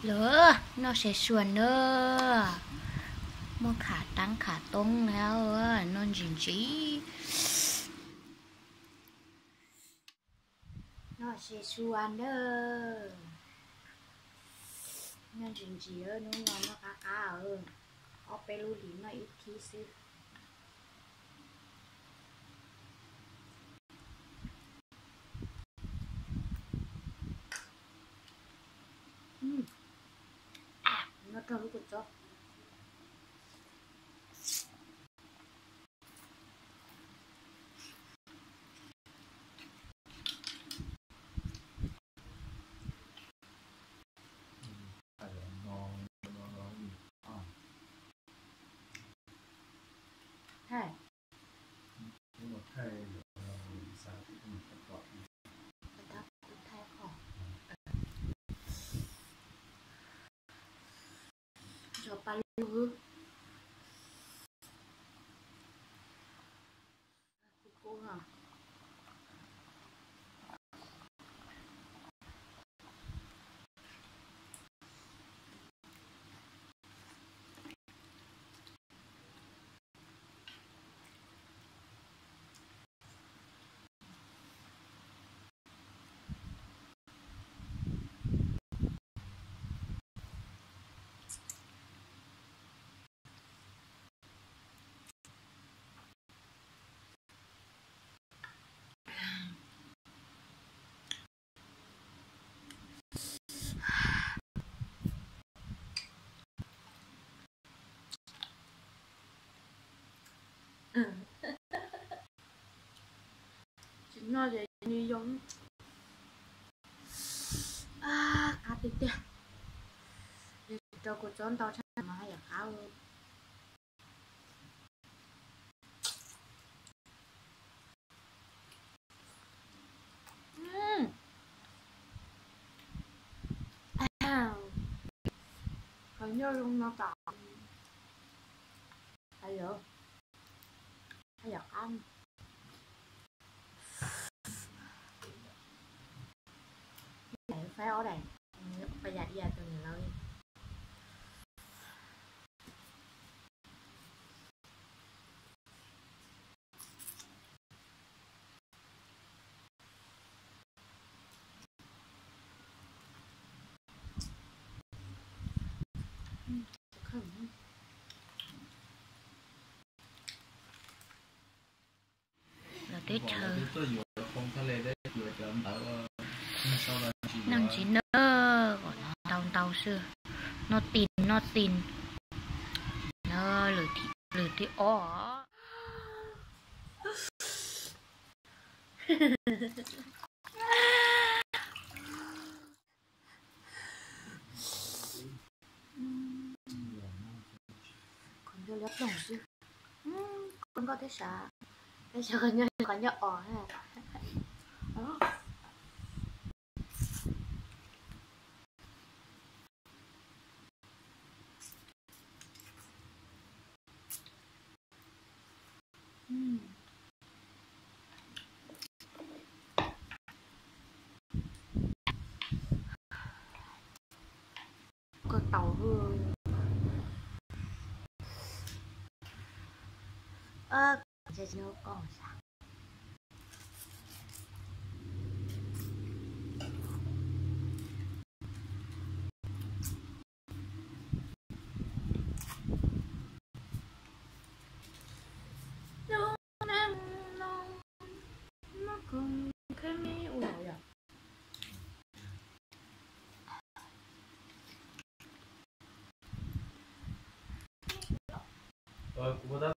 Lawv noj se suag na, muaj khav taab khav toob na, noj ntsis ntsis. Noj se suag na, noj ntsis ntsis, hnub no noj qab qab, ob peb lub hlis noj ib thib xwb. Noj rau lub kua txob. Thaij. Thaij qhov. Tso pa lug. Tsis noj ces nws yog qab tiag tiag. Yog tsis rau kua txob ntau tshaj mas haj yam qab. Qhov nyob zoo no tas. Haj yam, haj yam qab. Faib ob daim, pas yam ib yam tus niam laus li. Los teb chaws neeg tsis noj, kom ntau ntau xwb. Noj tis noj tis. Lwm thib ob. Qhov ncauj liab ploog xwb. Koj nkauj tib sav, tib sav qhov ncauj, qhov ncauj os. Koj tau hwj. Ub, koj tsis hlub koj sas. Kuv